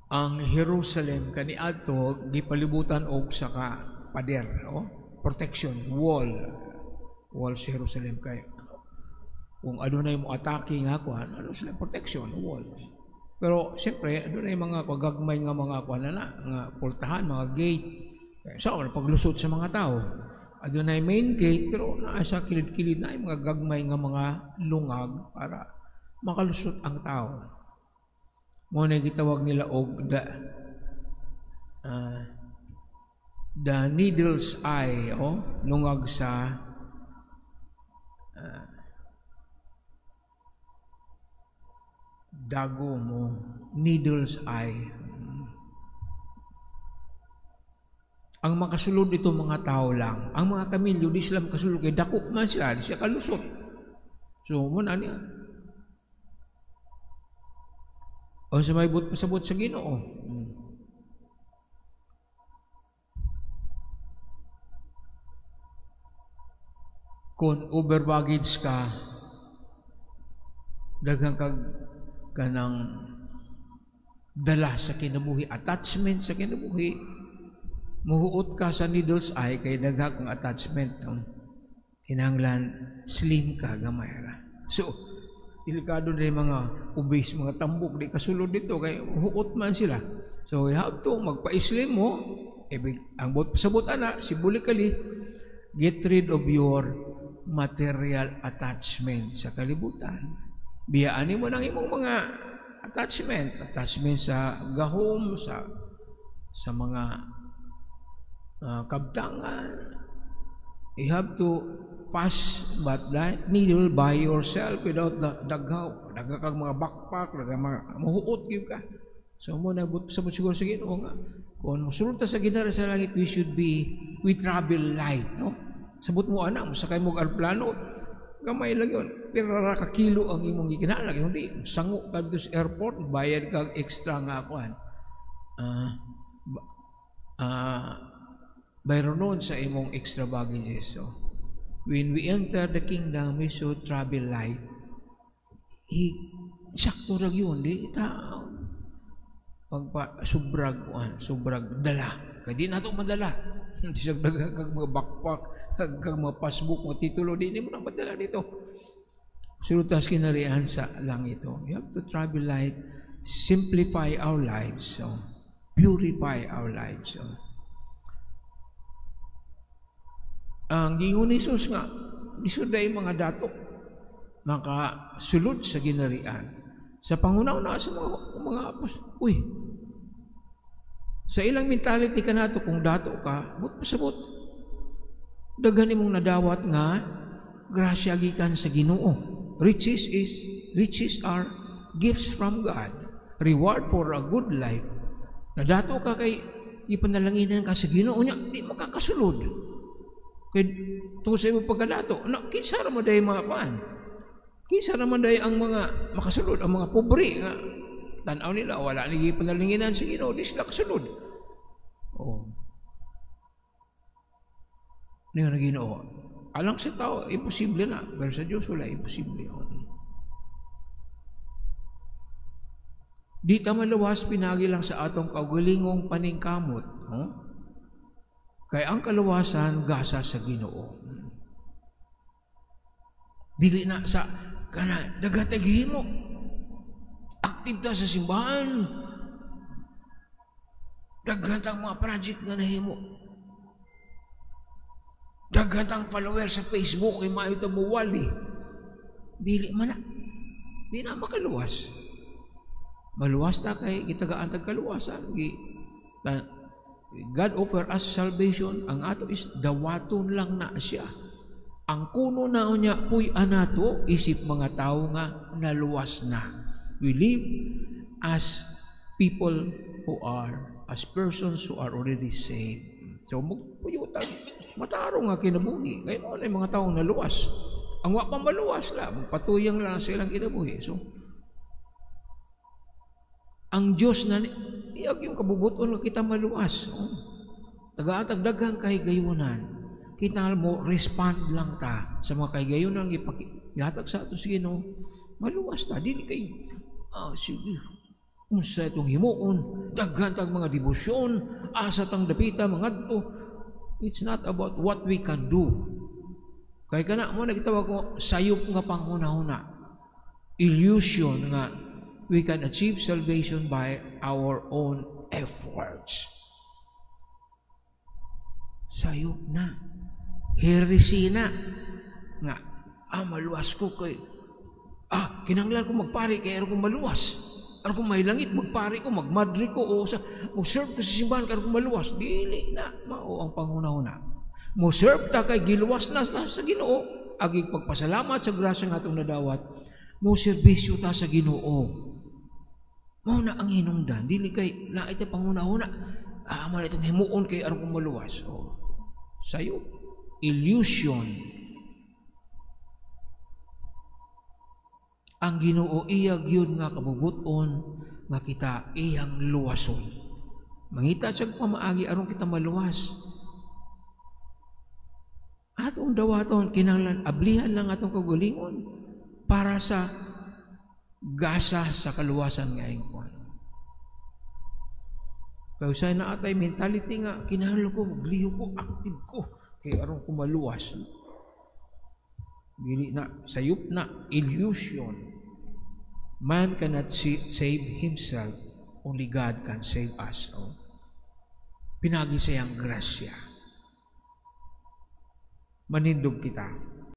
Ang Jerusalem kaniadto gipalibutan og saka pader, oh, protection wall. Wall sa Jerusalem kay kung adunay mo atake nga kuan, ano sila protection wall. Pero siyempre adunay mga pagagmay nga mga kuan na nga pultahan, mga gate. Kaya sa so, paglusot sa mga tao, adunay main gate pero naa sa kilid-kilid na mga gagmay nga mga lungag para makalusot ang tao. Mo na gitawag nila og the needle's eye, o lungag sa dago mo, needle's eye. Ang makasulod ito mga tao lang. Ang mga kamilyo di sila makasulod kay dako man sila, di sila kalusot. So mo na niya. O sa may but pasabot sa Ginoo. Kung over baggage ka, daghang kag kanang dala sa kinabuhi, attachment sa kinabuhi, muhuot ka sa needle's eye kay daghang kang attachment. No? Kinahanglan slim ka gamay ra. So delikado na yung mga obese, mga tambok, di kasulod dito kay huot man sila. So you have to magpa-slim mo. Ibig ang bot pasabot ana symbolically, get rid of your material attachment sa kalibutan. Biyaan mo nang imong mga attachment sa gahom, sa mga kabtangan. You have to pass but that needle by yourself without the daghaw, dagha kag mga backpack, dagha mga muhuot gyud ka. So mo na sabot siguro sa Ginoo nga kung mosulod ta sa ginara sa langit, we travel light, no? Sabot mo ana, mosakay mo og aeroplano, gamay lang yun, pero ra ka kilo ang imong gikinahanglan, hindi sango ka dito sa airport, bayad kag extra nga kuan. Bayron nun sa imong extra baggages. So when we enter the kingdom, we should travel light. Sakto ra yun, di ta pagpa sobrag kuan, sobrag dala. Kay di nato madala. Di sa daghang kag mga backpack, kag mga passbook, mga titulo, di nimo na madala dito. Sulod tas kinarian sa langit. You have to travel light, simplify our lives, so purify our lives. So ang giingon ni Jesus nga lisod day mga dato makasulod sa ginarian. Sa pangunaw na sa mga apostol, uy, sa ilang mentality ka nato, kung dato ka, but pasabot, daghan imong nadawat nga grasya gikan sa Ginoo. Riches are gifts from God, reward for a good life. Nadato ka kay ipanalanginan ka sa Ginoo nya, di makakasulod. Kay tungod sa imong pagkadato, na kinsa ra man day mga kuan? Kinsa ra man day ang mga makasulod, ang mga pobre nga tan-aw nila wala ni gipanalanginan sa Ginoo, di sila kasulod. Oh. Niyo na Ginoo. Alang sa tao imposible na, pero sa Dios wala imposible. Oh. Di ta maluwas pinagi lang sa atong kaugalingong paningkamot, oh? Kay ang kaluwasan gasa sa Ginoo. Dili na sa kana daghan tay gihimo. Aktif ta sa simbahan. Daghan tang mga project nga nahimo. Daghan tang follower sa Facebook kay maayo ta muwali. Dili man na. Di na makaluwas. Maluwas ta kay gitagaan tag kaluwasan. God offer us salvation. Ang ato is dawaton lang na siya. Ang kuno na unya puy anato isip mga tao nga naluwas na. We live as people who are, as persons who are already saved. So magpuyutan, matarong nga kinabuhi. Ngayon mo na yung mga taong naluwas. Ang wa pa maluwas lang, patuyang lang sa ilang kinabuhi. So ang Diyos na iyag yung kabubuton nga kita maluwas. Oh. Tagaatag daghang kahigayunan. Kita mo respond lang ta sa mga kahigayunan gihatag sa ato sa Ginoo. Maluwas ta dili kay sige. Unsa itong himuon, daghan tag mga debosyon, asa tang dapita mangadto. It's not about what we can do. Kay kana mo nagitawag ko sayop nga panghuna-huna. Illusion nga we can achieve salvation by our own efforts. Sayop na. Heresy na. Nga, maluwas ko kay, kinanglan ko magpari kay aron ko maluwas. Aron ko mailangit, magpari ko, magmadre ko, o sa, mo-serve ko sa simbahan kay aron ko maluwas. Dili na, mao ang panghuna-huna. Mo-serve ta kay giluwas na sa Ginoo. Agi pagpasalamat sa grasya nga atong nadawat, mo serbisyo ta sa Ginoo. Mao na ang hinungdan, dili kay naa iti panghuna-huna. Man itong himuon kay aron ko maluwas. Oh. Sayo, illusion. Ang Ginoo iya gyud nga kabubuton nga kita iyang luwason. Mangita siya pamaagi aron kita maluwas. Atong dawaton kinahanglan ablihan lang atong kaugalingon para sa gasa sa kaluwasan nga ingkon. Kay usahay na atay mentality nga kinahanglan ko magliho ko, active ko kay aron ko maluwas. Dili na, sayop na, illusion. Man cannot save himself, only God can save us. Oh. Pinagi sa iyang grasya. Manindog kita.